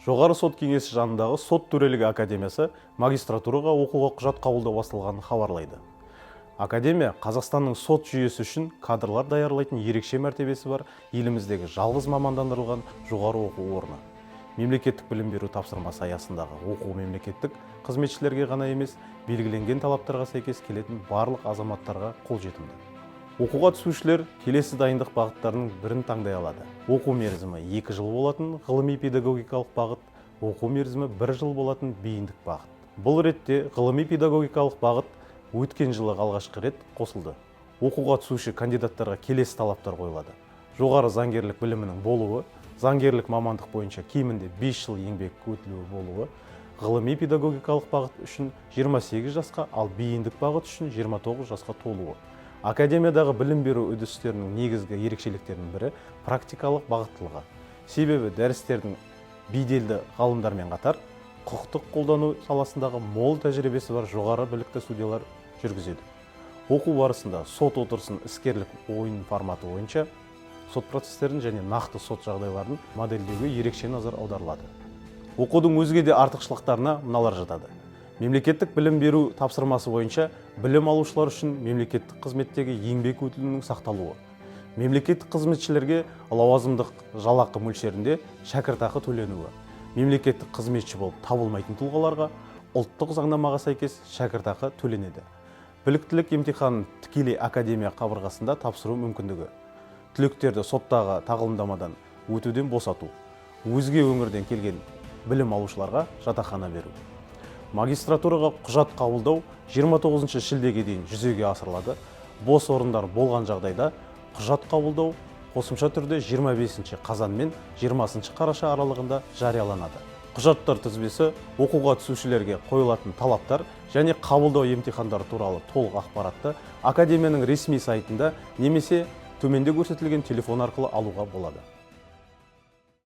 Жоғары сот кеңесі жанындағы Сот төрелігі академиясы магистратураға оқуға құжат қабылдау басталғанын хабарлайды. Академия – Қазақстанның сот жүйесі үшін кадрлар даярлайтын ерекше мәртебесі бар еліміздегі жалғыз мамандандырылған жоғары оқу орны. Мемлекеттік білім беру тапсырмасы аясындағы оқу мемлекеттік қызметшілерге ғана емес, белгіленген талаптарға сәйкес келетін барлық азаматтарға қолжетімді. Оқуға түсушілер келесі дайындық бағыттарының бірін таңдай алады: оқу мерзімі 2 жыл болатын ғылыми педагогикалық бағыт, оқу мерзімі бір жыл болатын бейіндік бағыт. Бұл ретте ғылыми педагогикалық бағыт өткен жылы алғашқы рет қосылды. Оқуға түсуші кандидаттарға келесі талаптар қойылады: жоғары заңгерлік білімінің болуы, заңгерлік мамандық бойынша кемінде 5 жыл еңбек өтілі болуы, ғылыми педагогикалық бағыт үшін 28 жасқа, ал бейіндік бағыт үшін 29 жасқа толуы. Академиядағы білім беру үрдістерінің негізгі ерекшеліктерінің бірі – практикалық бағыттылығы. Себебі дәрістердің беделді ғалымдармен қатар құқықтық қолдану саласындағы мол тәжірибесі бар жоғары білікті судьялар жүргізеді. Оқу барысында сот отырысын іскерлік ойын форматы бойынша сот процестерін және нақты сот жағдайларын модельдеуге ерекше назар аударылады. Оқудың өзге де артықшылықтарына мыналар жатады: мемлекеттік білім беру тапсырмасы бойынша білім алушылар үшін мемлекеттік қызметтегі еңбек өтілінің сақталуы, мемлекеттік қызметшілерге лауазымдық жалақы мөлшерінде шәкіртақы төленуі, мемлекеттік қызметші болып табылмайтын тұлғаларға ұлттық заңнамаға сәйкес шәкіртақы төленеді, біліктілік емтиханын тікелей академия қабырғасында тапсыру мүмкіндігі, түлектерді соттағы тағылымдамадан өтуден босату, өзге өңірден келген білім алушыларға жатақхана беру. Магистратураға құжат қабылдау 29 шілдеге дейін жүзеге асырылады. Бос орындар болған жағдайда құжат қабылдау қосымша түрде 25 қазан мен 20 қараша аралығында жарияланады. Құжаттар тізбесі, оқуға түсушілерге қойылатын талаптар және қабылдау емтихандары туралы толық ақпаратты академияның ресми сайтында немесе төменде көрсетілген телефон арқылы алуға болады.